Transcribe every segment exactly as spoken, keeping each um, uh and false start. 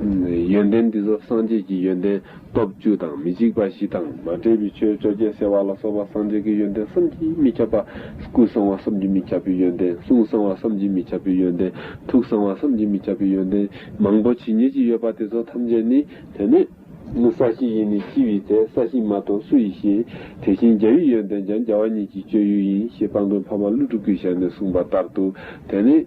ཡོན་ཏན་འདི་ཚོ་སངས་རྒྱས་ཀྱི་ཡོན་ཏན་སྟོབས་བཅུ་དང་མི་འཇིགས་པ་བཞི་དང་མ་འདྲེས་པའི་ཆོས་བཅོ་བརྒྱད་ཟེར་བ་ལ་སོགས་པ་སངས་རྒྱས་ཀྱི་ཡོན་ཏན་བསམ་གྱིས་མི་ཁྱབ་པ། སྐུ་གསང་བ་བསམ་གྱིས་མི་ཁྱབ་པའི་ཡོན་ཏན། གསུང་གསང་བ་བསམ་གྱིས་མི་ཁྱབ་པའི་ཡོན་ཏན། ཐུགས་གསང་བ་བསམ་གྱིས་མི་ཁྱབ་པའི་ཡོན་ཏན་མང་པོ་ཇི་སྙེད་ཅིག་ཡོད་པ་དེ་ཚོ་ཐམས་ཅད་ནི་དེ་ནི། ས་གཞི་ཡི་ནི་ལྕི་བའི་ཚད། ས་གཞི་མ་གཏོགས་སུ་ཡིས་ཤེས། དེ་བཞིན་རྒྱལ་བའི་ཡོན་ཏན་ཀྱང་རྒྱལ་བ་ཉིད་ཀྱི་སྤྱོད་ཡུལ་ཡིན་ཞེས་དཔལ་མགོན་འཕགས་པ་ཀླུ་སྒྲུབ་ཀྱི་ཞལ་ནས་གསུངས་པ་ལྟར་དུ། དེ་ནི་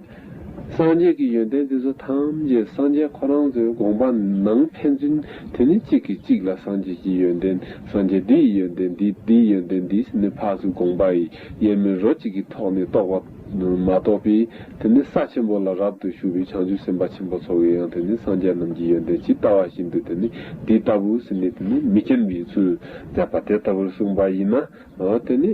སངས་རྒྱས་ཀྱི་ཡོན་ཏན་དེ་ཚོ་ཐམས་ཅད་སངས་རྒྱས་ཁོ་རང་ཚོའི་དགོངས་པ་ནང་ཕན་ཚུན་དེ་ནི་གཅིག་གིས་གཅིག་ལ་སངས་རྒྱས་ཀྱི་ཡོན་ཏན། སངས་རྒྱས་འདི་ཡི་ཡོན་ཏན་འདི། འདི་ཡི་ཡོན་ཏན་འདི་ཟེར་ནས་ཕར་ཚུར་དགོངས་པ་ཡི་དབྱེར་མེད་རོ་གཅིག་གི་ཐོག་ནས་རྟོགས་པ་མ་གཏོགས་པའི་དེ་ནི་ས་ཆེན་པོ་ལ་རབ་ཏུ་བཞུགས་པའི་བྱང་ཆུབ་སེམས་དཔའ་ཆེན་པོ་ཚོ་གིས་ཡང་དེ་ནི་སངས་རྒྱས་རྣམས་ཀྱི་ཡོན་ཏན་ཇི་ལྟ་བ་བཞིན་དུ་དེ་ནི་འདི་ལྟ་བུ་ཟེར་ནས་དེ་ནི་མི་མཁྱེན་པའི་ཚུལ་མཛད་པ་དེ་ལྟ་བུར་གསུངས་པ་ཡིན་ན། འོ་དེ་ནི་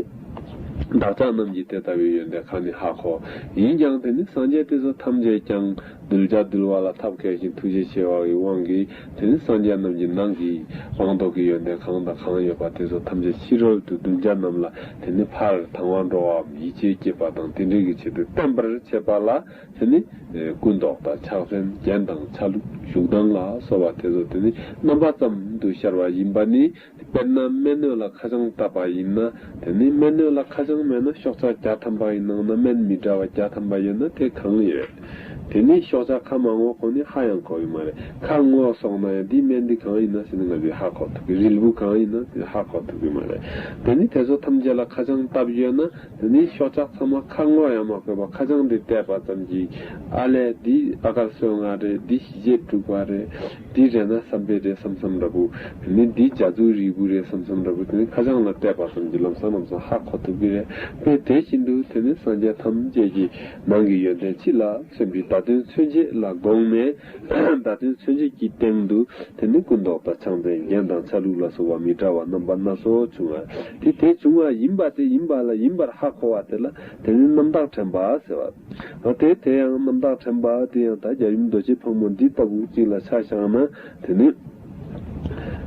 བདག་ཅག་རྣམས་ཀྱིས་དེ་ལྟ་བུའི་ཡོན་ཏན་གང་ནས་ཧ་གོ། ཡིན་ཀྱང་དེ་ནི་སངས་རྒྱས་དེ་ཚོ་ཐམས་ཅད་ཀྱང་གདུལ་བྱ་འདུལ་བ་ལ་ཐབས་མཁས་ཤིང་ཐུགས་རྗེ་ཆེ་བ་ཡི་དབང་གིས། དེ་ནི་སངས་རྒྱས་རྣམས་ཀྱི་ནང་གི་སྤངས་རྟོགས་ཀྱི་ཡོན་ཏན་གང་དང་གང་ཡོད་པ་དེ་ཚོ་ཐམས་ཅད་ཕྱི་རོལ་དུ་གདུལ་བྱ་རྣམས་ལ་དེ་ནི་ཕར་དང་བ་འགྲོ་བའམ་ཡིད་ཆེས་བསྐྱེད་པ་དང་དེ་འདྲའི་གི་ཆེད་དུ་བསྟན་པར་བྱེད་པ་ལ་དེ་ནི་སྐུ་མདོག་དང་ཕྱག་མཚན་རྒྱན་དང་ཆ་ལུགས་བཞུགས་སྟངས་ལ་སོགས་པ་དེ་ཚོ་དེ་ནི་རྣམ་པ་ཙམ་དུ་ཤར་བ་ཡིན་པ་ནི། དཔེར་ན་སྨན་སྣོད་ལ་ཁ་བྱང་བཏབ་པ་ཡིན་ན། དེ་ནི་སྨན་སྣོད་ལ་ཁ་བྱང་མེད་ན་ཤོག་ཆག་བརྒྱ་ཐམ་པ་ཡི་ནང་ན་སྨན་མི་འདྲ་བ་བརྒྱ་ཐམ་པ་ཡོད་ན་དེ་གང་ཡོད། དེ་ནི་ཤོག་ཆག་ཁ་མ་ངོ་གོ་ནི་ཧ་ཡང་གོ་གི་མ་རེད། ཁ་ངོ་སོང་ན་ཡང་འདི་སྨན་འདི་གང་ཡིན་ན་ཟེར་ནས་ང་ཚོས་ཧ་གོ་ཐུབ་ཀྱི། རིལ་བུ་གང་ཡིན་ན་དེ་ཧ་གོ་ཐུབ་ཀྱི་མ་རེད། དེ་ནི་དེ་ཚོ་ཐམས་ཅད་ལ་ཁ་བྱང་བཏབ་ཡོད་ན། དེ་ནི་ཤོག་ཆག་ཚང་མ་ཁ་ངོ་ཡང་མ་དགོས་པ་ཁ་བྱང་འདི་བལྟས་པ་ཙམ་གྱིས། ཨ་ལས་འདི་ཨ་གར་སོ་ལྔ་རེད། འདི་ཞི་བྱེད་དྲུག་པ་རེད། འདི་རེད་ན་བསམ་པས་རེད་བསམ་བསམ་འདྲ་པོ། དེ་ནི་འདི་རྒྱ་མཚོའི་རིལ་བུ་རེད་བསམ་བསམ་འདྲ་པོ། དེ་ནི་ཁ་བྱང་ལ་བལྟས་པ་ཙམ་གྱིས་ལམ་སང་ལམ་སང་ཧ་གོ་ཐུབ་ཀྱི་རེད། དེ་དེ་བཞིན་དུ་དེ་ནི་སངས་རྒྱས་ཐམས་ཅད་ཀྱི་ནང་གི་ཡོན་ཏན་ཕྱི་ལ་མཚོན་པའི་བརྡ་དོན་མཚོན་བྱེད་ལ་དགོངས་ནས། བརྡ་དོན་མཚོན་བྱེད་ཀྱི་སྟེང་དུ་དེ་ནི་སྐུ་མདོག་དང་ཕྱག་མཚན་རྒྱན་དང་ཆ་ལུགས་ལ་སོགས་པ་མི་འདྲ་བ་རྣམ་པ་སྣ་ཚོགས་བྱུང་བ། དེ་དེ་བྱུང་བ་ཡིན་པ་དེ་ཡིན་པ་ལ་ཡིན་པར་ཧ་གོ་བ་དེ་ལ་དེ་ནི་རྣམ་དག་དྲན་པ་ཟེར་བ། དེ་དེ་ཡང་རྣམ་དག་དྲན་པ་དེ་ཡང་ད་རྒྱལ་ཡུམ་རྡོ་རྗེ་ཕག་མོ་འདི་ལྟ་བུ་གཅིག་ལ་ཆ་བཞག་ན་དེ་ནི།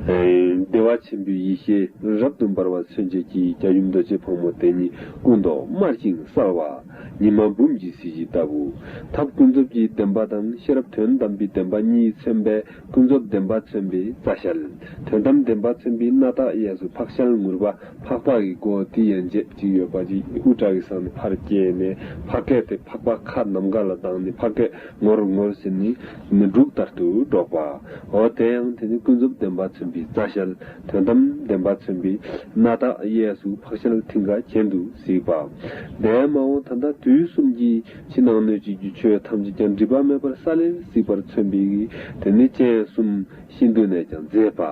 བདེ་བ་ཆེན་པོའི་ཡེ་ཤེས་རབ་ཏུ་འབར་བ་མཚོན་བྱེད་ཀྱི་རྒྱལ་ཡུམ་རྡོ་རྗེ་ཕག་མོ་དེ་ཉིད་སྐུ་མདོག་དམར་ཞིང་གསལ་བ། ཉི་མ་འབུམ་གྱི་གཟི་བརྗིད་ལྟ་བུ། ཐབས་ཀུན་རྫོབ་ཀྱི་བདེན་པ་དང་ཤེས་རབ་དོན་དམ་པའི་བདེན་པ་གཉིས་མཚོན་པས་ཀུན་རྫོབ་བདེན་པ་མཚོན་པའི་རྩ་ཞལ། དོན་དམ་བདེན་པ་མཚོན་པའི་སྣ་ཐག་གཡས་སུ་ཕག་ཞལ་ངུར་པ། ཕག་པ་གི་མགོ་དེ་ཡན་ཆད་ཅིག་ཡོད་པ་ཅིག་དབུ་སྐྲ་གི་ས་ནས་ཕར་སྐྱེས་ནས་ཕར་སྐད་དེ་ཕག་པ་ཁ་ནམ་མཁའ་ལ་ལྡང་ནས་ཕར་སྐད་ངོར་ངོར་ཟེར་ནས་འབྲུག་ལྟར་དུ་སྒྲོག་པ། འོ་དེ་ཡང་དེ་ནི་ཀུན་རྫོབ་བདེན་པ་མཚོན་པའི་རྩ་ཞལ། དོན་དམ་བདེན་པ་མཚོན་པའི་སྣ་ཐག་གཡས་སུ་ཕག་ཞལ་མཐིང་ག་གྱེན་དུ་གཟིགས་པ། དེ་མ་འོངས་ད་ལྟ་དུས་གསུམ་གྱི་ཕྱི་ནང་སྣོད་བཅུད་ཀྱི་ཆོས་ཐམས་ཅད་ཀྱང་སྒྲིབ་པ་མེད་པར་ས་ལེར་གཟིགས་པར་མཚོན་པའི་དེ་ནི་སྤྱན་གསུམ་ཤིན་ཏུ་ནས་ཀྱང་མཛེས་པ།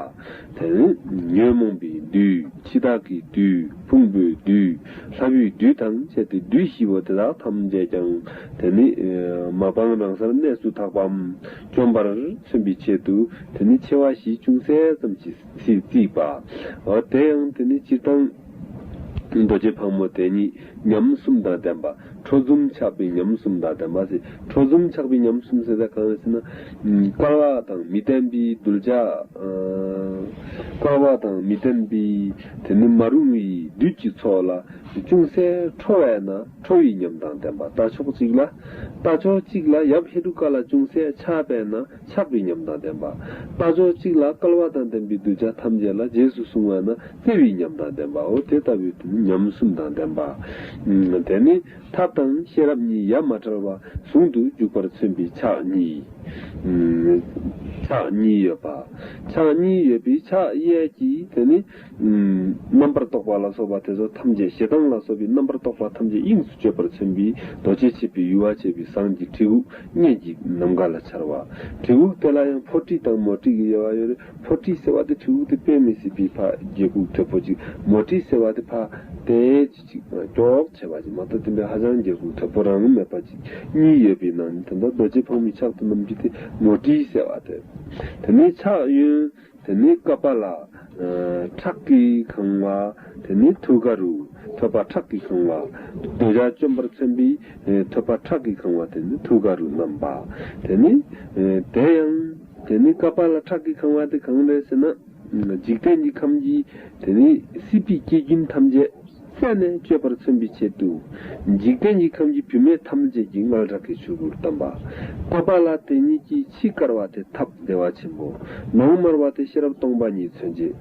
དེ་ནི་ཉོན་མོངས་པའི་བདུད། འཆི་བདག་གི་བདུད། ཕུང་པོའི་བདུད། ལྷ་བུའི་བདུད་དང་བཅས་ཏེ་བདུད་བཞི་པོ་དེ་དག་ཐམས་ཅད་ཀྱང་དེ་ནི་མ་སྤངས་རང་སར་གནས་སུ་དག་པའམ་བཅོམ་པར་མཚོན་པའི་ཆེད་དུ་དེ་ནི་མཆེ་བ་བཞི་ཅུང་ཟད་ཙམ་གྱིས་བརྩིགས་པ། འོ་དེ་ཡང་དེ་ནི་སྤྱིར་བཏང་རྡོ་རྗེ་ཕག་མོ་དེ་ཉིད་ཉམས་གསུམ་དང་ལྡན་པ། ཁྲོ་འཛུམ་ཆགས་པའི་ཉམས་གསུམ་དང་ལྡན་པ་ཟེར། ཁྲོ་འཛུམ་ཆགས་པའི་ཉམས་གསུམ་ཟེར་ད་གང་ཡིན་ཟེར་ན། བསྐལ་པ་དང་མི་ལྡན་པའི་གདུལ་བྱ། བསྐལ་པ་དང་མི་ལྡན་པའི་དེ་ནི་མ་རུངས་པའི་བདུད་ཀྱི་ཚོགས་ལ་ཅུང་ཟད་ཁྲོ་བས་ན་ཁྲོ་བའི་ཉམས་དང་ལྡན་པ། ལྟ་ཕྱོགས་གཅིག་ལ། ལྟ་ཕྱོགས་གཅིག་ལ་ཡབ་ཧེ་རུ་ཀ་ལ་ཅུང་ཟད་ཆགས་པས་ན་ཆགས་པའི་ཉམས་དང་ལྡན་པ། ལྟ་ཕྱོགས་གཅིག་ལ་བསྐལ་པ་དང་ལྡན་པའི་གདུལ་བྱ་ཐམས་ཅད་ལ་རྗེས་སུ་བཟུང་བས་ན་བརྩེ་བའི་ཉམས་དང་ལྡན་པའོ། དེ་ལྟ་བུའི་དེ་ནི་ཉམས་གསུམ་དང་ལྡན་པ། དེ་ནི་ཐབས་དང་ཤེས་རབ་གཉིས་ཡ་མ་བྲལ་བ་ཟུང་དུ་འཇུག་པར་མཚོན་པའི་ཕྱག་གཉིས། ཕྱག་གཉིས་ཡོད་པ། ཕྱག་གཉིས་ཡོད་པའི་ཕྱག་གཡས་ཀྱིས་དེ་ནི། རྣམ་པར་རྟོག་པ་ལ་སོགས་པ་དེ་ཚོ་ཐམས་ཅད་ཞེ་སྡང་ལ་སོགས་པའི་རྣམ་པར་རྟོག་པ་ཐམས་ཅད་དབྱིངས་སུ་གཅོད་པར་མཚོན་པའི་རྡོ་རྗེ་ཕྱེད་པའི་ཡུ་བ་ཕྱེད་པའི་ཟངས་ཀྱི་གྲི་གུག་སྙན་གྱི་ནམ་མཁའ་ལ་འཕྱར་བ། གྲི་གུག་དེ་ལ་ཡང་ཕོ་གྲི་དང་མོ་གྲི་གི་དབྱེ་བ་ཡོད་རེད། ཕོ་གྲི་ཟེར་བ་དེ་གྲི་གུག་དེ་དཔེ་མི་སྲིད་པའི་ཕ་རྒྱལ་ཁུག་དོད་པོ་ཅིག་མོ་གྲི་ཟེར་བ་དེ་ཕ་དེ་ཅི་ཅིག་ཀྱོག་བྱས་པ་ཅིག་མ་གཏོགས་དེ་འདྲའི་ཧ་ཅང་རྒྱལ་ཁུག་དོད་པོ་རང་མེད་པ་ཅིག་གཉིས་ཡོད་པའི་ནང་ནས་ད་ལྟ་རྡོ་རྗེ་ཕག་མོའི་ཕྱག་ཏུ་བསྣམས་རྒྱུ་དེ་མོ་གྲི་ཟེར་བ་དེ། དེ་ནས་ཕྱག་གཡོན། དེ་ནས་ཀ་པཱ་ལ། ཁྲག་གིས་གང་བ། དེ་ནས་ཐུགས་ཀ་རུ། ཐོད་པ་ཁྲག་གིས་གང་བ། འདོད་ཆགས་བཅོམ་པར་མཚོན་པའི། ཐོད་པ་ཁྲག་གིས་གང་བ་དེ་ནི་ཐུགས་ཀ་རུ་བསྣམས་པ། དེ་ནི། དེ་ཡང་། དེ་ནི་ཀ་པཱ་ལ་ཁྲག་གིས་གང་བ་དེ་གང་རེད་ཟེར་ན། འཇིག་རྟེན་གྱི་ཁམས་ཀྱི། དེ་ནི་སྲིད་པའི་སྐྱེ་རྒྱུན་ཐམས་ཅད། རྩད་ནས་གཅོད་པར་མཚོན་པའི་ཆེད་དུ། འཇིག་རྟེན་གྱི་ཁམས་ཀྱི་བུད་མེད་ཐམས་ཅད་ཀྱི་མངལ་སྐྲག་གི་ཆོས་སྐུར་བལྟམས་པ། བཀོད་པ་ལ་དེ་ཉིད་ཀྱི་ཕྱི་དཀར་བ་དེ་ཐབས་བདེ་བ་ཆེན་པོ། ནང་དམར་བ་དེ་ཤེས་རབ་སྟོང་པ་ཉིད་མཚོན་བྱེད།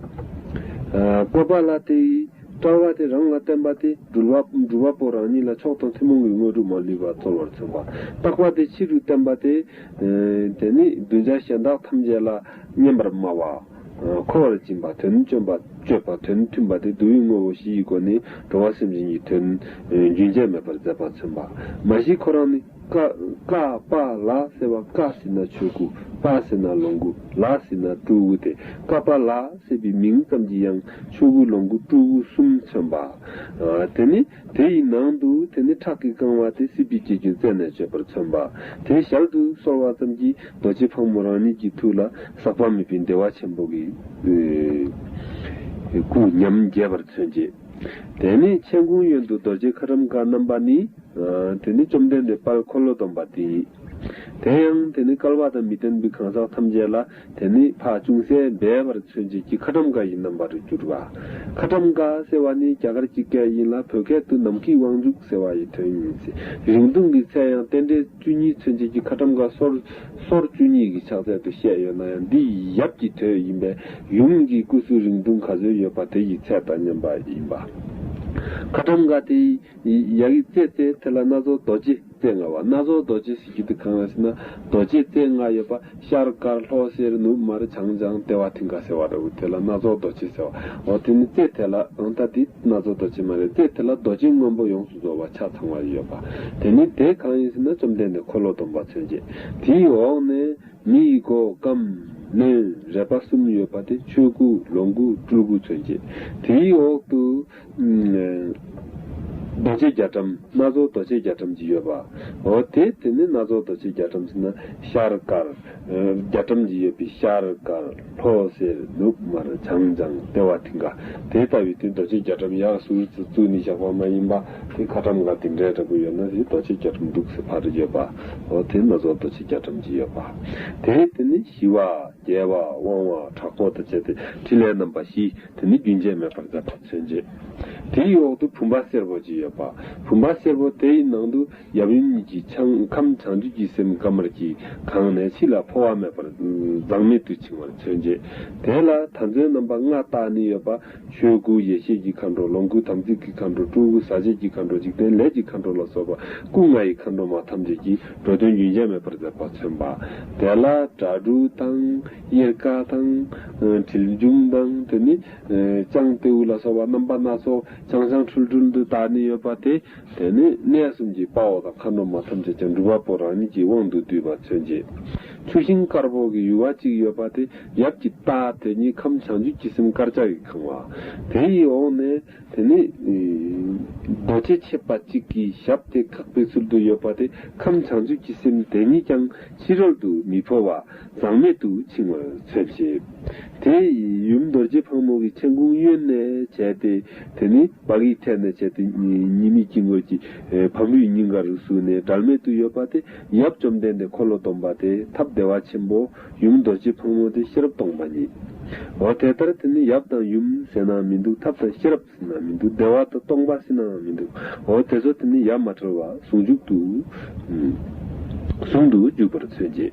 ཨ། བཀོད་པ་ལ་དེ་ཡི་དཔྲལ་བ་དེ་རང་ལ་བརྟེན་པ་དེ་སྒྲུབ་པ་སྒྲུབ་པ་པོ་རང་ཉིད་ལ་མཆོག་དང་ཐུན་མོང་གི་དངོས་གྲུབ་མ་ལུས་པ་སྩོལ་བར་མཚོན་པ། བརྟག་པ་དེ་ཕྱི་རུ་བསྟན་པ་དེ། ཨ། དེ་ནི་གདུལ་བྱ་གཞན་དག་ཐམས་ཅད་ལ་སྙན་པར་སྨྲ་བ། ཨ། འཁོར་བར་འབྱིན་པ། དོན་སྤྱོད་པ། སྤྱོད་པ། དོན་མཐུན་པ་དེ་བསྡུ་བའི་དངོས་པོ་བཞི་ཡི་སྒོ་ནས་འགྲོ་བ་སེམས་ཅན་གྱི་དོན་རྒྱུན་ཆད་མེད་པར་མཛད་པར་མཚོན་པ། མ་གཞི་ཁོ་རང་ནི། ཀ་ཀ་པ་ལ་ཟེར་བ། ཀ་ཟེར་ན་ཆོས་སྐུ། པ་ཟེར་ན་ལོངས་སྐུ། ལ་ཟེར་ན་སྤྲུལ་སྐུ་སྟེ། ཀ་པ་ལ་ཟེར་བའི་མིང་ཙམ་གྱིས་ཡང་ཆོས་སྐུ་ལོངས་སྐུ་སྤྲུལ་སྐུ་གསུམ་མཚོན་པ། ཨ། དེ་ནི་དེ་ཡི་ནང་དུ་དེ་ནི་ཁྲག་གིས་བཀང་བ་དེ་སྲིད་པའི་སྐྱེ་རྒྱུ་རྩད་ནས་གཅོད་པར་མཚོན་པ། དེ་ཞལ་དུ་གསོལ་བ་ཙམ་གྱིས་རྡོ་རྗེ་ཕག་མོ་རང་ཉིད་ཀྱི་ཐུགས་ལ་ཟག་པ་མེད་པའི་བདེ་བ་ཆེན་པོ་གི་སྐུ་ཉམས་རྒྱས་པར་མཚོན་བྱེད། དེ་ནི་མཆན་ཁུང་གཡོན་དུ་རྡོ་རྗེ་ཁ་ཊྭཱཾ་ཀ་བསྣམས་པ་ནི། ཨ། དེ་ནི་བཅོམ་ལྡན་འདས་དཔལ་འཁོར་ལོ་སྡོམ་པ་དེ་ཡིན། དེ་ཡང་དེ་ནི་བསྐལ་པ་དང་མི་ལྡན་པའི་གང་ཟག་ཐམས་ཅད་ལ་དེ་ནི་ཕར་ཅུང་ཟད་སྦས་པར་མཚོན་བྱེད་ཀྱི་ཁ་ཊྭཱཾ་ཀ་ཡི་རྣམ་པར་གྱུར་པ། ཁ་ཊྭཱཾ་ཀ་ཟེར་བ་ནི་རྒྱ་གར་གྱི་སྐད་ཡིན་ལ། བོད་སྐད་དུ་ནམ་མཁའི་དབང་ཕྱུག་ཟེར་བ་ཡི་དོན་ཡིན། རིང་ཐུང་གི་ཚད་ཡང་རྟེན་འབྲེལ་བཅུ་གཉིས་མཚོན་བྱེད་ཀྱི་ཁ་ཊྭཱཾ་ཀ་སོར་སོར་བཅུ་གཉིས་ཀྱི་ཕྱག་ཚད་དུ་བཤད་ཡོད་ན་ཡང་། འདི་ཡབ་ཀྱི་དོད་ཡིན་པས། ཡུམ་གྱི་སྐུ་གཟུགས་རིང་ཐུང་ག་ཚོད་ཡོད་པ་དེ་ཡི་ཚད་དང་མཉམ་པ་ཡིན་པ། ཁ་ཊྭཱཾ་ཀ་དེ་ཡི་ཡ་གི་རྩེ་རྩེ་དེ་ལ་སྣ་ཚོགས་རྡོ་རྗེ་རྩེ་ལྔ་པ། སྣ་ཚོགས་རྡོ་རྗེ་ཟེར་རྒྱུ་དེ་གང་ཡིན་ཟེར་ན། རྡོ་རྗེ་རྩེ་ལྔ་ཡོད་པ། ཤར་དཀར་ལྷོ་སེར་ནུབ་དམར་བྱང་ལྗང་ལྟེ་བ་མཐིང་ག་ཟེར་བ་འདྲ་བོ་དེ་ལ་སྣ་ཚོགས་རྡོ་རྗེ་ཟེར་བ། འོ་དེ་ནི་རྩེ་དེ་ལ། ཨང་། ད་འདི་སྣ་ཚོགས་རྡོ་རྗེ་མ་རེད། རྩེ་དེ་ལ་རྡོ་རྗེ་སྔོན་པོ་ཡོངས་སུ་རྫོགས་པ་ཆ་ཚང་བ་ཡོད་པ། དེ་ནི་དེ་གང་ཡིན་ཟེར་ན། བཅོམ་ལྡན་འདས་འཁོར་ལོ་སྡོམ་པ་མཚོན་བྱེད། དེའི་འོག་ནས་མི་ཡི་མགོ་རྐངམ་སྣོད་རལ་པ་གསུམ་ཡོད་པ་དེ་ཆོས་སྐུ་ལོངས་སྐུ་སྤྲུལ་སྐུ་མཚོན་བྱེད། དེའི་འོག་ཏུ། ཨ། རྡོ་རྗེ་རྒྱ་གྲམ། སྣ་ཚོགས་རྡོ་རྗེ་རྒྱ་གྲམ་གྱི་ཡོད་པ། འོ་དེ་དེ་ནི་སྣ་ཚོགས་རྡོ་རྗེ་རྒྱ་གྲམ་ཟེར་ན། ཤར་དཀར། ཨ། རྒྱ་གྲམ་གྱི་ཡོད་པའི་ཤར་དཀར་ལྷོ་སེར་ནུབ་དམར་བྱང་ལྗང་ལྟེ་བ་མཐིང་ག། དེ་ལྟ་བུའི་དེ་རྡོ་རྗེ་རྒྱ་གྲམ་ཡག་ཟུར་དུ་བཙུགས་ནས་བཞག་པ་མ་ཡིན་པ། དེ་ཁ་ཊྭཱཾ་ཀ་དེ་འདྲའི་འདྲ་པོ་ཡོད་ན། དེ་རྡོ་རྗེ་རྒྱ་གྲམ་འདུག་ཟེར་ཕར་ཡོད་པ། འོ་དེ་སྣ་ཚོགས་རྡོ་རྗེ་རྒྱ་གྲམ་གྱི་ཡོད་པ། དེ་དེ་ནི་ཞི་བ། རྒྱས་པ། དབང་བ། དྲག་པོ་དང་བཅས་ཏེ་ཕྲིན་ལས་རྣམ་པ་བཞི་དེ་ནི་རྒྱུན་ཆད་མེད་པར་མཛད་པ་མཚོན་བྱེད། དེའི་འོག་ཏུ་བུམ་པ་སེར་པོ་ཅིག་ཡོད་པ། བུམ་པ་སེར་པོ་དེའི་ནང་དུ་ཡབ་ཡུམ་གཉིས་ཀྱི་ཆང་ཁམས་བྱང་ཆུབ་ཀྱི་སེམས་དཀར་དམར་གྱིས་གང་ནས་ཕྱི་ལ་འཕོ་བ་མེད་པར་འཛག་མེད་དུ་འཆིང་བར་མཚོན་བྱེད། དེ་ལ་དར་ཚོན་རྣམ་པ་ལྔ་བཏགས་ནས་ཡོད་པ། ཆོས་སྐུ་ཡེ་ཤེས་ཀྱི་མཁའ་འགྲོ། ལོངས་སྐུ་དམ་ཚིག་གི་མཁའ་འགྲོ། སྤྲུལ་སྐུ་ཟག་བཅས་ཀྱི་མཁའ་འགྲོ། འཇིག་རྟེན་ལས་ཀྱི་མཁའ་འགྲོ་ལ་སོགས་པ་སྐུ་ལྔ་ཡི་མཁའ་འགྲོ་མ་ཐམས་ཅད་ཀྱིས་འགྲོ་དོན་རྒྱུན་ཆད་མེད་པར་མཛད་པ་མཚོན་པ། དེ་ལ་སྒྲ་སྒྲུག་དང་། གཡེར་ཁ་དང་། ཨ། དྲིལ་འབྱུང་དང་། དེ་ནི། ཨ། ལྕང་ཏེའུ་ལ་སོགས་པ་རྣམ་པ་སྣ་ཚོགས་ལྕང་ལྕང་ཁྲུལ་ཁྲུལ་དུ་བཏགས་ནས་ཡོད་པ་དེ། དེ་ནི་གནས་གསུམ་གྱི་དཔའ་བོ་དང་མཁའ་འགྲོ་མ་ཐམས་ཅད་ཀྱང་སྒྲུབ་པ་པོ་རང་ཉིད་ཀྱི་དབང་དུ་བསྡུས་པ་མཚོན་བྱེད། ཆུ་ཤིང་དཀར་པོ་གི་ཡུ་བ་གཅིག་ཡོད་པ་དེ་ཡབ་ཀྱི་རྟགས་དེ་ཉིད་ཁམས་བྱང་ཆུབ་ཀྱི་སེམས་དཀར་ཆག་གིས་གང་བ། དེ་ཡི་འོག་ནས་དེ་ནི། ཨེ། རྡོ་རྗེ་མཆེད་པ་གཅིག་གི་ཞབས་དེ་བཀག་པའི་ཚུལ་དུ་ཡོད་པ་དེ་ཁམས་བྱང་ཆུབ་ཀྱི་སེམས་དེ་ཉིད་ཀྱང་ཕྱི་རོལ་དུ་མི་འཕོ་བ་འཛག་མེད་དུ་འཆིང་བར་མཚོན་བྱེད། དེ་ཡི་ཡུམ་རྡོ་རྗེ་ཕག་མོ་གི་མཆན་ཁུང་གཡོན་ནས་བྱས་ཏེ། དེ་ནི་བྷ་གའི་ཐད་ནས་བྱས་ཏེ། ཉི་མའི་དཀྱིལ་འཁོར་གྱི་ཕག་མོའི་སྙིང་ག་རུ་ཟུག་ནས་འབྲལ་མེད་དུ་ཡོད་པ་དེ་ཡབ་བཅོམ་ལྡན་འདས་འཁོར་ལོ་སྡོམ་པ་དེ་ཐབས་བདེ་བ་ཆེན་པོ། ཡུམ་རྡོ་རྗེ་ཕག་མོ་དེ་ཤེས་རབ་སྟོང་པ་ཉིད། འོ་དེ་ལྟར་དེ་ནི་ཡབ་དང་ཡུམ་ཟེར་ན་མི་འདུག་ཐབས་དང་ཤེས་རབ་ཟེར་ན་མི་འདུག་བདེ་བ་དང་སྟོང་པ་ཟེར་ནའང་མི་འདུག་འོ་དེ་ཚོ་དེ་ནི་ཡ་མ་བྲལ་བ་ཟུང་འཇུག་ཏུ། ཨ། ཟུང་དུ་འཇུག་པར་མཚོན་བྱེད།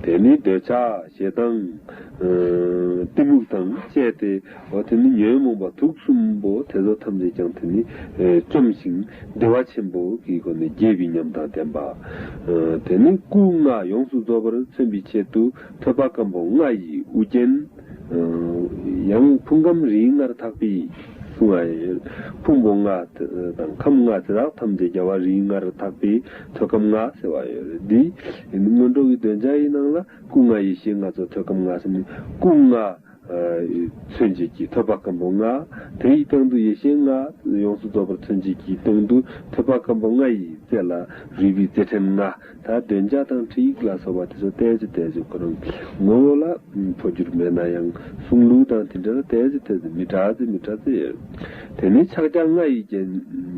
དེ་ནི་འདོད་ཆགས་ཞེ་སྡང་། ཨ། གཏི་མུག་དང་བཅས་ཏེ། འོ་དེ་ནི་ཉོན་མོངས་པ་དུག་གསུམ་པོ་དེ་ཚོ་ཐམས་ཅད་ཀྱང་དེ་ནི། ཨ། བཅོམ་ཞིང་བདེ་བ་ཆེན་པོ་གི་སྒོ་ནས་རྒྱས་པའི་ཉམས་དང་ལྡན་པ། ཨ། དེ་ནི་སྐུ་ལྔ་ཡོངས་སུ་རྫོགས་པར་མཚོན་པའི་ཆེད་དུ་ཐོད་པ་སྐམ་པོ་ལྔ་ཡི་དབུ་རྒྱན། ཨ། ཡང་ཕུང་ཁམས་རིགས་ལྔར་འཐག་པའི་གསུང་བ་ཡོད། ཕུང་པོ་ལྔ་དང་ཁམས་ལྔ་དེ་དག་ཐམས་ཅད་རྒྱལ་བ་རིགས་ལྔར་འཐག་པའི་ཐོད་སྐམ་ལྔ་ཟེར་བ་ཡོད་རེད། འདི་སྔོན་འགྲོ་གི་འདོན་བྱ་ཡི་ནང་ལ་སྐུ་ལྔ་ཡེ་ཤེས་ལྔ་གཙོ་ཐོད་སྐམ་ལྔ་ཟེར་ནས། སྐུ་ལྔ། ཨ། མཚོན་བྱེད་ཀྱི་ཐོད་པ་སྐམ་པོ་ལྔ། དེ་ཡི་སྟེང་དུ་ཡེ་ཤེས་ལྔ་ཡོངས་སུ་རྫོགས་པར་མཚོན་བྱེད་ཀྱི་སྟེང་དུ་ཐོད་པ་སྐམ་པོ་ལྔ་ཡི་རྩེ་ལ་རུས་པའི་རྩེ་ཕྲན་ལྔ། ད་འདོན་བྱ་དང་ཁྲིད་ཡིག་ལ་སོགས་པ་དེ་ཚོ་ཏོག་ཙམ་ཏོག་ཙམ་ཁོ་རང་ངོ་བོ་ལ་འཕོ་འགྱུར་མེད་ན་ཡང་གསུང་ལུགས་དང་དེ་འདྲ་ལ་ཏོག་ཙམ་ཏོག་ཙམ་མི་འདྲ་ཙམ་མི་འདྲ་ཙམ་ཡོད། དེ་ནི་ཕྱག་རྒྱ་ལྔ་ཡིས་བརྒྱན་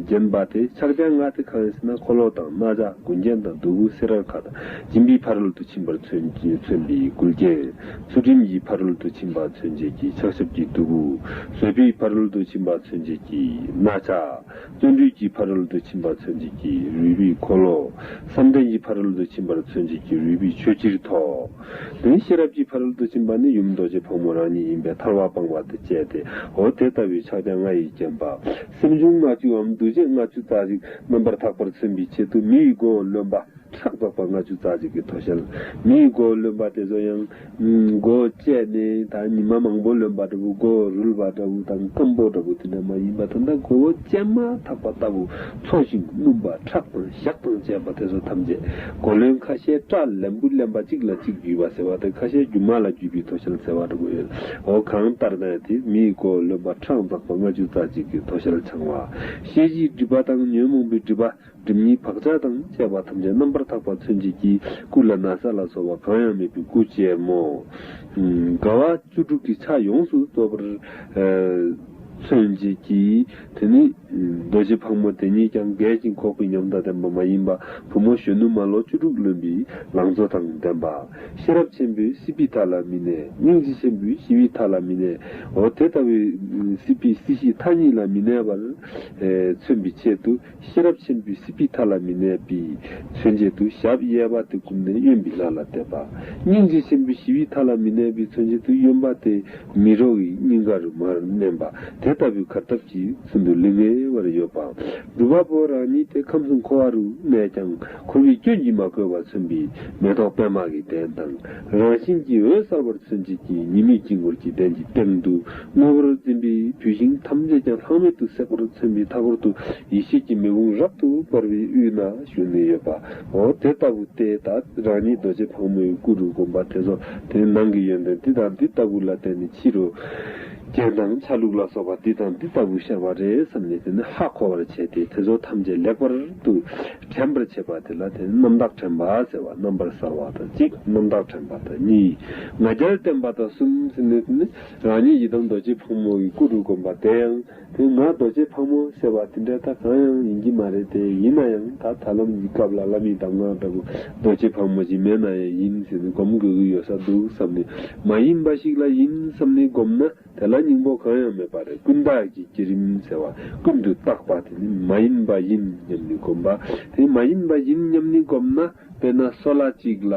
བརྒྱན་པ་དེ། ཕྱག་རྒྱ་ལྔ་དེ་གང་ཡིན་ཟེར་ན། འཁོར་ལོ་དང་རྣ་ཆ་མགུལ་རྒྱན་དང་གདུ་བུ་སེ་རལ་ཁ་དང་། སྦྱིན་པའི་ཕ་རོལ་ཏུ་ཕྱིན་པར་མཚོན་མཚོན་པའི་མགུལ་རྒྱན། ཚུལ་ཁྲིམས་ཀྱི་ཕ་རོལ་ཏུ་ཕྱིན་པ། མཚོན་བྱེད་ཀྱི་ཕྱག་ཞབས་ཀྱི་གདུ་བུ། བཟོད་པའི་ཕ་རོལ་ཏུ་ཕྱིན་པ་མཚོན་བྱེད་ཀྱི་རྣ་ཆ། བརྩོན་འགྲུས་ཀྱི་ཕ་རོལ་ཏུ་ཕྱིན་པ་མཚོན་བྱེད་ཀྱི་རུས་པའི་འཁོར་ལོ། བསམ་གཏན་གྱི་ཕ་རོལ་ཏུ་ཕྱིན་པར་མཚོན་བྱེད་ཀྱི་རུས་པའི་ཆོས་ཕྱིར་ཐོགས། དེ་ནས་ཤེས་རབ་ཀྱི་ཕ་རོལ་ཏུ་ཕྱིན་པ་ནི་ཡུམ་རྡོ་རྗེ་ཕག་མོ་རང་ཉིད་ཡིན་པས་ཐར་པ་སྤངས་པ་དང་བཅས་ཏེ། འོ་དེ་ལྟ་བུའི་ཕྱག་རྒྱ་ལྔ་ཡིས་བརྒྱན་པ། སེམས་བྱུང་ལྔ་བཅུའམ་འདུ་བྱེད་ལྔ་བཅུ་རྩ་གཅིག་རྣམ་པར་དག་པར་མཚོན་པའི་ཆེད་དུ་མི་ཡི་མགོ་བོ་ལོན་པ། ཁྲག་འཛག་པ་ལྔ་བཅུ་རྩ་གཅིག་གི་དོ་ཤལ། མི་ཡི་མགོ་བོ་ལོན་པ་དེ་ཚོ་ཡང་། ཨུམ། མགོ་བཅད་ནས་ད་ཉི་མ་མང་པོ་ལོན་པ་འདྲ་བོ། མགོ་བོ་རུལ་བ་འདྲ་བོ་དང་སྐམ་པོ་འདྲ་བོ་དེ་འདྲ་མ་ཡིན་པ། ད་ལྟ་མགོ་བོ་བཅད་མ་ཐག་པ་ལྟ་བུ། འཚོ་ཞིང་སྣུམ་པ་ཁྲག་དང་ཞག་དང་བཅས་པ་དེ་ཚོ་ཐམས་ཅད། མགོ་ལོན་ཁ་ཤས་སྐྲ་ལན་བུ་ལེན་པ་གཅིག་ལ་གཅིག་བརྒྱུས་པ་ཟེར་བ་དེ། ཁ་ཤས་རྒྱུ་མ་ལ་བརྒྱུས་པའི་དོ་ཤལ་ཟེར་བ་འདྲ་བོ་ཡོད། འོ་གང་ལྟར་ན་དེ་མི་ཡི་མགོ་བོ་ལོན་པ་ཁྲག་འཛག་པ་ལྔ་བཅུ་རྩ་གཅིག་གི་དོ་ཤལ་འཆང་བ། ཤེས་བྱའི་སྒྲིབ་པ་དང་ཉོན་མོངས་པའི་སྒྲིབ་པ། སྒྲིབ་གཉིས་བག་ཆགས་དང་བཅས་པ་ཐམས་ཅད་རྣམ་པར་དག་པ་མཚོན་བྱེད་ཀྱི་སྐུ་ལ་ན་བཟའ་ལ་སོགས་པ་གང་ཡང་མེད་པའི་སྐུ་ཅན་མོ། ཨུམ། དགའ་བ་བཅུ་དྲུག་གི་ཆ་ཡོངས་སུ་རྫོགས་པར། ཨ། མཚོན་བྱེད་ཀྱི། དེ་ནི། ཨུམ། རྡོ་རྗེ་ཕག་མོ་དེ་ཉིད་ཀྱང་རྒས་ཤིང་འཁོགས་པའི་ཉམས་དང་ལྡན་པ་མ་ཡིན་པ། བུ་མོ་གཞོན་ནུ་མ་ལོ་བཅུ་དྲུག་ལོན་པའི་ལང་ཚོ་དང་ལྡན་པ། ཤེས་རབ་ཆེན་པོས་སྲིད་པའི་མཐའ་ལ་མི་གནས། སྙིང་རྗེ་ཆེན་པོས་ཞི་བའི་མཐའ་ལ་མི་གནས། འོ་དེ་ལྟ་བུའི། ཨུམ། སྲིད་པའི་སྲིད་ཞིའི་མཐའ་གཉིས་ལ་མི་གནས་པར། ཨེ། མཚོན་པའི་ཆེད་དུ། ཤེས་རབ་ཆེན་པོས་སྲིད་པའི་མཐའ་ལ་མི་གནས་པའི་མཚོན་བྱེད་དུ་ཞབས་གཡས་པ་དེ་བསྐུམས་ནས་གཡོན་པའི་ལག་ལ་གཏད་པ། སྙིང་རྗེ་ཆེན་པོས་ཞི་བའི་མཐའ་ལ་མི་གནས་པའི་མཚོན་བྱེད་དུ་གཡོན་པ་དེ་མི་རོ་ཡི་སྙིང་ག་རུ་མར་མནན་པ། དེ་ལྟ་བུའི་གར་སྟབས་ཀྱིས་ཚུལ་དུ་ལེགས་ངེས་པར་ཡོད་པ། སྒྲུབ་པ་པོ་རང་ཉིད་དེ་ཁམས་གསུམ་འཁོར་བ་རུ་གནས་ཀྱང་། འཁོར་བའི་སྐྱོན་གྱིས་མ་གོས་པར་མཚོན་པའི་མེ་ཏོག་པད་མ་གི་གདན་དང་། རང་བཞིན་གྱིས་འོད་གསལ་བར་མཚོན་བྱེད་ཀྱི་ཉི་མའི་དཀྱིལ་འཁོར་གྱི་གདན་གྱི་སྟེང་དུ། དངོས་པོར་འཛིན་པའི་བུད་ཤིང་ཐམས་ཅད་ཀྱང་ལྷག་མེད་དུ་སྲེག་པར་མཚོན་པའི་མཐའ་འཁོར་དུ་ཡེ་ཤེས་ཀྱི་མེ་དཔུང་རབ་ཏུ་འབར་བའི་དབུས་ན་བཞུགས་ནས་ཡོད་པ། འོ་དེ་ལྟ་བུ་སྟེ། ད་རང་ཉིད་རྡོ་རྗེ་ཕག་མོའི་སྐུ་རུ་བསྒོམ་པ་དེ་ཚོ་དེ་ནང་གི་ཡོན་ཏན་འདི་དང་འདི་ལྟ་བུ་ལ་བརྟེན་ནས་ཕྱི་རུ་རྒྱན་དང་ཆ་ལུགས་ལ་སོགས་པ་འདི་དང་འདི་ལྟ་བུ་ཤར་བ་རེད་བསམ་ནས། དེ་ནི་ཧ་གོ་བར་བྱས་ཏེ། དེ་ཚོ་ཐམས་ཅད་ལེགས་པར་དུ་དྲན་པར་བྱེད་པ་དེ་ལ་དེ་ནི་རྣམ་དག་དྲན་པ་ཟེར་བ། རྣམ་པར་གསལ་བ་དང་གཅིག་རྣམ་དག་དྲན་པ་དང་གཉིས། ང་རྒྱལ་བརྟན་པ་དང་གསུམ་ཟེར་ནས། དེ་ནི་རང་ཉིད་ཡི་དམ་རྡོ་རྗེ་ཕག་མོ་ཡི་སྐུ་རུ་བསྒོམ་པ་དེ་ཡང་། དེ་ང་རྡོ་རྗེ་ཕག་མོ་ཟེར་བ་དེ་འདྲ་ད་གང་ཡང་ཡིན་གྱི་མ་རེད་དེ། ཡིན་ན་ཡང་ད་ད་ལམ་གྱི་སྐབས་ལ་བླ་མའི་གདམས་ངག་འདྲ་བོ། རྡོ་རྗེ་ཕག་མོ་ཞིག་མེད་ན་ཡང་ཡིན་ཟེར་ནས་སྒོམ་དགོས་ཀྱི་ཡོད་ས་འདུག་བསམ་ནས། མ་ཡིན་པ་ཞིག་ལ་ཡིན་བསམ་ནས་སྒོམ་ན། དེ་ལ་སྙིང་པོ་གང་ཡང་མེད་པ་རེད། ཀུན་བརྟགས་ཀྱི་བསྐྱེད་རིམ་ཟེར་བ། ཀུན་ཏུ་བརྟགས་པ་དེ་ནི་མ་ཡིན་པ་ཡིན་སྙམ་ནས་སྒོམ་པ། དེ་མ་ཡིན་པ་ཡིན་སྙམ་ནས་སྒོམ་ན། དཔེར་ན་སོལ་བ་གཅིག་ལ་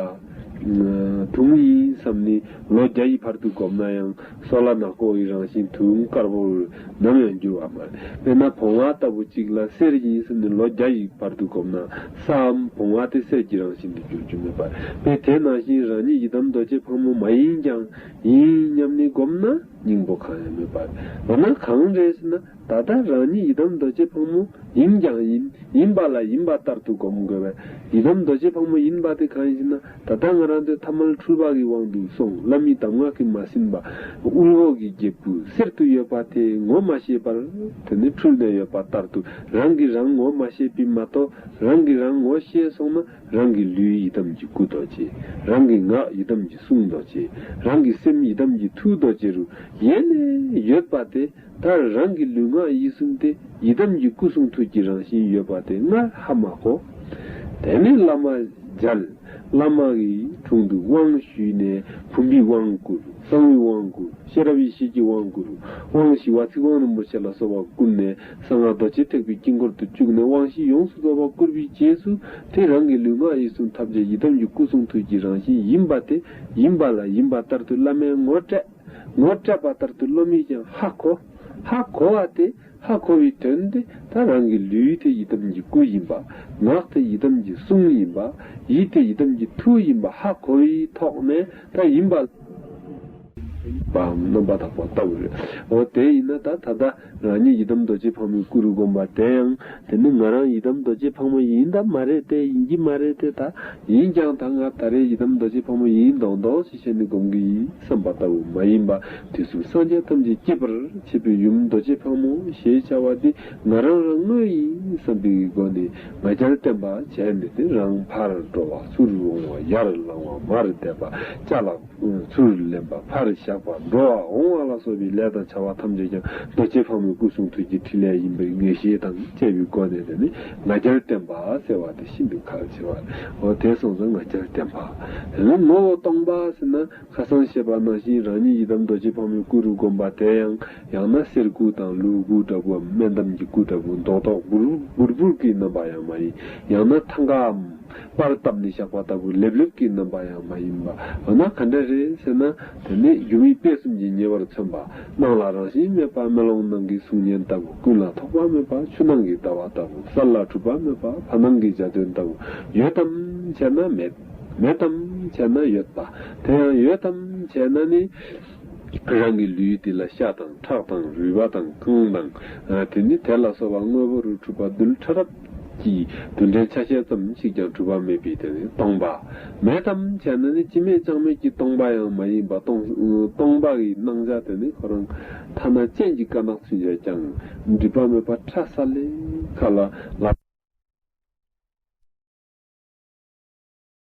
དུང་ཡིན་བསམ་ནས་ལོ་བརྒྱ་ཡི་བར་དུ་སྒོམ་ན་ཡང་སོལ་བ་ནག་པོ་ཡི་རང་བཞིན་དུང་དཀར་པོར་ནམ་ཡང་འགྱུར་བ་མ་རེད། དཔེར་ན་བོང་བ་ལྟ་བུ་གཅིག་ལ་གསེར་ཡིན་བསམ་ནས་ལོ་བརྒྱ་ཡི་བར་དུ་སྒོམ་ན་སའམ་བོང་བ་དེ་གསེར་གྱི་རང་བཞིན་དུ་འགྱུར་རྒྱུ་མེད་པ་རེད། དེ་ནང་བཞིན་རང་ཉིད་ཡི་དམ་རྡོ་རྗེ་ཕག་མོ་མ་ཡིན་ཀྱང་ཡིན་སྙམ་ནས་སྒོམ་ན། སྙིང་པོ་གང་ཡང་མེད་པ་རེད། འོ་ན་གང་རེད་ཟེར་ན། ད་ལྟ་རང་ཉིད་ཡི་དམ་རྡོ་རྗེ་ཕག་མོ་ཡིན་ཀྱང་ཡིན། ཡིན་པ་ལ་ཡིན་པ་ལྟར་དུ་སྒོམ་དགོས་པས། ཡི་དམ་རྡོ་རྗེ་ཕག་མོ་ཡིན་པ་དེ་གང་ཡིན་ཟེར་ན། ད་ལྟ་ང་རང་ཚོའི་ཐ་མལ་འཁྲུལ་པ་གི་དབང་དུ་སོང་། བླ་མའི་གདམས་ངག་གིས་མ་ཟིན་པ། དབུལ་བོ་གི་སྒྱེད་པུ་གསེར་དུ་ཡོད་པ་དེ་ངོ་མ་ཤེས་པར། དེ་ནི་འཁྲུལ་ནས་ཡོད་པ་ལྟར་དུ་རང་གིས་རང་ངོ་མ་ཤེས་པས་མ་གཏོགས། རང་གིས་རང་ངོ་ཤེས་སོང་ན། རང་གི་ལུས་ཡི་དམ་གྱི་སྐུ་རྡོ་རྗེ། རང་གི་ངག་ཡི་དམ་གྱི་གསུང་རྡོ་རྗེ། རང་གི་སེམས་ཡི་དམ་གྱི་ཐུགས་རྡོ་རྗེ་རུ་ཡེ་ནས་ཡོད་པ་དེ། ད་རང་གི་ལུས་ངག་ཡིད་གསུམ་དེ་ཡི་དམ་གྱི་སྐུ་གསུང་ཐུགས་ཀྱི་རང་བཞིན་ཡོད་པ་དེ་སྔར་ཧ་མ་གོ། དེ་ནས་བླ་མ་མཇལ། བླ་མ་གི་དྲུང་དུ་དབང་ཞུས་ནས་བུམ་པའི་དབང་བསྐུར། གསང་བའི་དབང་བསྐུར། ཤེས་རབ་ཡེ་ཤེས་ཀྱི་དབང་བསྐུར། དབང་བཞི་པ་ཚིག་དབང་རིན་པོ་ཆེ་ལ་སོགས་པ་བསྐུར་ནས། གསང་སྔགས་རྡོ་རྗེ་ཐེག་པའི་དཀྱིལ་འཁོར་དུ་བཅུག་ནས་དབང་བཞི་ཡོངས་སུ་རྫོགས་པ་བསྐུར་བའི་རྗེས་སུ། དེ་རང་གི་ལུས་ངག་ཡིད་གསུམ་ཐམས་ཅད་ཡི་དམ་གྱི་སྐུ་གསུང་ཐུགས་ཀྱི་རང་བཞིན་ཡིན་པ་དེ། ཡིན་པ་ལ་ཡིན་པ་ལྟར་དུ་བླ་མས་ངོ་སྤྲད། ངོ་སྤྲད་པ་ལྟར་དུ་སློབ་མས་ཀྱང་ཧ་གོ། ཧ་གོ་བ་དེ། ཧ་གོ་བའི་དོན་དེ། ད་རང་གི་ལུས་དེ་ཡི་དམ་གྱི་སྐུ་ཡིན་པ། ངག་དེ་ཡི་དམ་གྱི་གསུང་ཡིན་པ། ཡིད་དེ་ཡི་དམ་གྱི་ཐུགས་ཡིན་པ་ཧ་གོ་བའི་ཐོག་ནས། ད་ཡིན་པ། པའམ་རྣམ་པར་དག་པ་ལྟ་བུ་རེད། འོ་དེ་ཡིན་ན་ད་ད་ལྟ་རང་ཉིད་ཡི་དམ་རྡོ་རྗེ་ཕག་མོའི་སྐུ་རུ་བསྒོམས་པ་དེ་ཡང་། དེ་ནི་ང་རང་ཡི་དམ་རྡོ་རྗེ་ཕག་མོ་ཡིན་དམ་མ་རེད་དེ། ཡིན་གྱི་མ་རེད་དེ། ད་ཡིན་ཀྱང་ད་ང་ད་རེས་ཡི་དམ་རྡོ་རྗེ་ཕག་མོ་ཡིན་མདོག་མདོག་ཅིག་བྱས་ནས་སྒོམ་གྱི་ཡིན་བསམ་པ་ལྟ་བུ་མ་ཡིན་པ། དུས་གསུམ་སངས་རྒྱས་ཐམས་ཅད་སྐྱིད་པར་བྱེད་པའི་ཡུམ་རྡོ་རྗེ་ཕག་མོ་ཞེས་བྱ་བ་འདི་ང་རང་རང་དངོས་ཡིན་བསམ་པའི་སྒོ་ནས་ང་རྒྱལ་བརྟན་པ་བྱས་ནས། དེ་རང་ཕར་འགྲོ་བ་ཚུར་འོང་བ་ཡར་ལངས་པ་མར་བསྡད་པ་ཅ་ལག་ཚུར་ལེན་པ་ཕར་བཞག་འགྲོ་བ་འོང་བ་ལ་སོགས་པའི་ལས་དང་བྱ་བ་ཐམས་ཅད་ཀྱང་རྡོ་རྗེ་ཕག་མོའི་སྐུ་གསུང་ཐུགས་ཀྱི་ཕྲིན་ལས་ཡིན་པའི་ངེས་ཤེས་དང་བཅས་པའི་སྒོ་ནས་དེ་ནི་ང་རྒྱལ་བརྟན་པ་ཟེར་བ་དེ་ཤིན་ཏུ་གལ་ཆེ་བ་རེད། འོ་དེ་སོང་ཙང་ང་རྒྱལ་བརྟན་པ། དེ་ནི་ངོ་བོ་སྟོང་པ་ཟེར་ན། ཁ་སང་བཤད་པ་ནང་བཞིན་རང་ཉིད་ཡི་དམ་རྡོ་རྗེ་ཕག་མོའི་སྐུ་རུ་བསྒོམ་པ་དེ་ཡང་། ཡང་ན་གསེར་སྐུ་དང་ལུག་སྐུ་འདྲ་བོའམ་སྨན་འདམ་གྱི་སྐུ་འདྲ་བོ་མདོག་མདོག་འབུར་འབུར་འབུར་འབུར་གྱི་རྣམ་པ་ཡང་མ་ཡིན། ཡང་ན་ཐང་གའམ་པར་བཏབ་ནས་བཞག་པ་ལྟ་བུ་ལེབ་ལེབ་ཀྱི་རྣམ་པ་ཡང་མ་ཡིན་པ། འོ་ན་ག་འདྲ་རེད་ཟེར་ན། དེ་ནི་སྒྱུ་མའི་དཔེ་གསུམ་གྱིས་ཉེ་བར་མཚོན་པ། སྣང་ལ་རང་བཞིན་མེད་པ་མེ་ལོང་ནང་གི་གཟུགས་བརྙན་ལྟ་བུ། ཀུན་ལ་ཐོགས་པ་མེད་པ་ཆུ་ནང་གི་ཟླ་བ་ལྟ་བུ། གསལ་ལ་གྲུབ་པ་མེད་པ་ཕ་ནང་གི་འཇའ་ཚོན་ལྟ་བུ། ཡོད་དམ་བྱས་ན་མེད། མེད་དམ་བྱས་ན་ཡོད་པ། དེ་ཡང་ཡོད་དམ་བྱས་ན་ནི། རང་གི་ལུས་འདི་ལ་ཤ་དང་ཁྲག་དང་རུས་པ་དང་རྐང་དང་། ཨ། དེ་ནི་དེ་ལ་སོགས་པ་དངོས་པོ་རུ་གྲུབ་པ་རྡུལ་ཕྲ་རབ་ཀྱི་རྡུལ་ཕྲན་ཆ་ཤས་ཙམ་ཞིག་ཀྱང་གྲུབ་པ་མེད་པའི་དེ་ནི་སྟོང་པ། མེད་དམ་བྱས་ན་ནི་ཅི་མེད་ཅང་མེད་ཀྱི་སྟོང་པ་ཡང་མ་ཡིན་པ། སྟོང་སྟོང་པ་ཡི་སྣང་ཆ་དེ་ནི་ཁོ་རང་ཐ་ན་སྤྱན་གྱི་དཀར་ནག་ཚུན་ཆད་ཀྱང་སྒྲིབ་པ་མེད་པ་ཁྲ་ས་ལེ་ཁ་ལ་ལ།